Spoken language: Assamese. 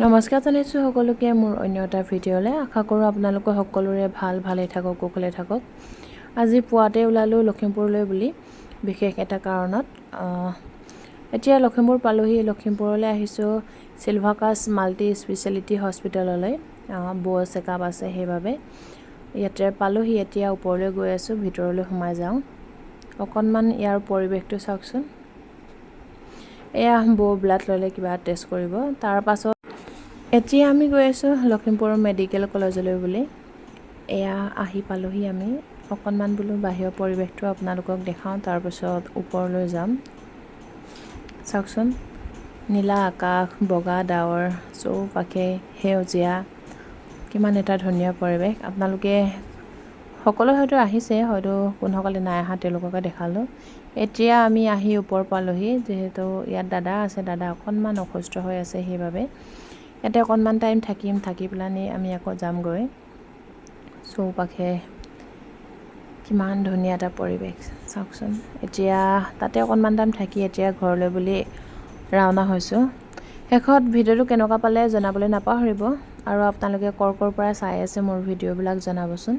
নমস্কাৰ জনাইছোঁ সকলোকে মোৰ অন্য এটা ভিডিঅ'লৈ। আশা কৰোঁ আপোনালোকৰ সকলোৰে ভাল, ভালে থাকক, কুশলে থাকক। আজি পুৱাতে ওলালোঁ লখিমপুৰলৈ বুলি বিশেষ এটা কাৰণত। এতিয়া লখিমপুৰ পালোহি। লখিমপুৰলৈ আহিছোঁ চিলভাকাছ মাল্টি স্পেচিয়েলিটি হস্পিটেললৈ। বৌ চেকআপ আছে, সেইবাবে ইয়াতে পালোহি। এতিয়া ওপৰলৈ গৈ আছোঁ, ভিতৰলৈ সোমাই যাওঁ। অকণমান ইয়াৰ পৰিৱেশটো চাওকচোন। এয়া বৌ ব্লাড ল'লে, কিবা টেষ্ট কৰিব। তাৰ পাছত এতিয়া আমি গৈ আছোঁ লখিমপুৰ মেডিকেল কলেজলৈ বুলি। এয়া আহি পালোহি আমি। অকণমান বোলো বাহিৰৰ পৰিৱেশটো আপোনালোকক দেখাওঁ, তাৰপিছত ওপৰলৈ যাম। চাওকচোন, নীলা আকাশ, বগা ডাৱৰ, চৌপাশে সেউজীয়া, কিমান এটা ধুনীয়া পৰিৱেশ। আপোনালোকে সকলো হয়তো আহিছে, হয়তো কোনসকলে নাই অহা তেওঁলোককে দেখালোঁ। এতিয়া আমি আহি ওপৰ পালোহি। যিহেতু ইয়াত দাদা আছে, দাদা অকণমান অসুস্থ হৈ আছে, সেইবাবে ইয়াতে অকণমান টাইম থাকিম। থাকি পেলানি আমি আকৌ যামগৈ। চৌপাশে কিমান ধুনীয়া এটা পৰিৱেশ চাওকচোন। এতিয়া তাতে অকণমান টাইম থাকি এতিয়া ঘৰলৈ বুলি ৰাওনা হৈছোঁ। শেষত ভিডিঅ'টো কেনেকুৱা পালে জনাবলৈ নাপাহৰিব আৰু আপোনালোকে ক'ৰ ক'ৰ পৰা চাই আছে মোৰ ভিডিঅ'বিলাক জনাবচোন।